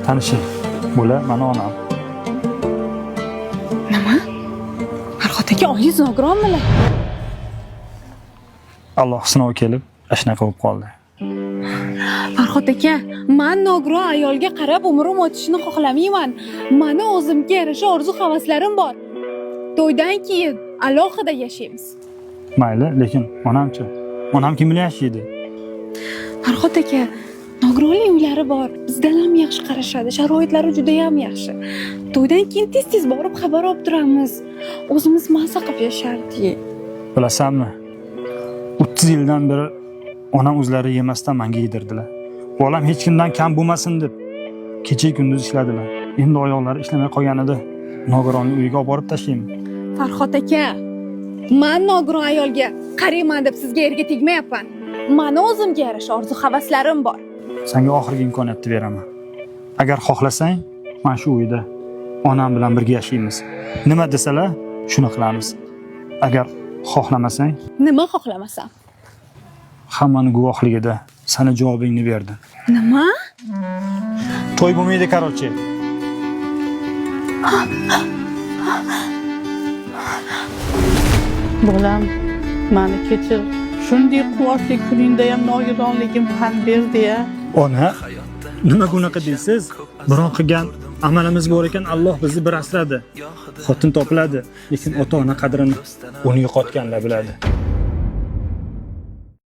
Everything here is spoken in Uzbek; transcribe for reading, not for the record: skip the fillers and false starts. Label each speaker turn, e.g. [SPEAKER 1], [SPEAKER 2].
[SPEAKER 1] Tanishing. Bular mani onam.
[SPEAKER 2] Nima? Farhod aka, oyingiz nogironmilar?
[SPEAKER 1] Alloh sinovi kelib, shunaqa bo'lib qoldi.
[SPEAKER 2] Farhod aka, man nogiron ayolga qarab umrim o'tishini xohlamayman. Mani o'zimga yarasha orzu havaslarim bor. To'ydan keyin alohida yashaymiz.
[SPEAKER 1] Mayli, lekin onamchi? Onam kim bilan yashaydi?
[SPEAKER 2] Farhod aka, nogironlik uylari bor. Bizdan ham yaxshi qarashadi. Sharoitlari juda ham yaxshi. To'ydan keyin tez-tez borib xabar olib turamiz. O'zimiz maza qilib yashardik.
[SPEAKER 1] Bilasanmi? 30 yildan beri onam o'zlari yemasdan menga yedirdilar. Bolam hech kimdan kam bo'lmasin deb kecha kunduz ishladilar. Endi oyoqlari ishlamay qolganida nogironlik uyiga olib borib tashlayman.
[SPEAKER 2] Farhod aka, man nogiron ayolga qarayman deb sizga erga tegmayapman. Mani o'zimga yarasha orzu havaslarim bor.
[SPEAKER 1] Senga oxirgi imkoniyatni beraman. Agar xohlasang, mana shu uyda onam bilan birga yashaymiz. Nima desalar, shuni qilamiz. Agar xohlamasang,
[SPEAKER 2] Nima xohlamasam?
[SPEAKER 1] hammani guvohligida sani javobingni berdim.
[SPEAKER 2] Nima?
[SPEAKER 1] To'y bo'lmaydi, короче.
[SPEAKER 3] Bolam, mani kechir. Shunday quvonchli kuningda ham nogironligim pand berdi-ya.
[SPEAKER 1] Ona, nima bunaqa deysiz? Biron qilgan amalimiz bor ekan, Alloh bizni bir asradi. Xotin topiladi, lekin ota-ona qadrini uni yo'qotganlar biladi.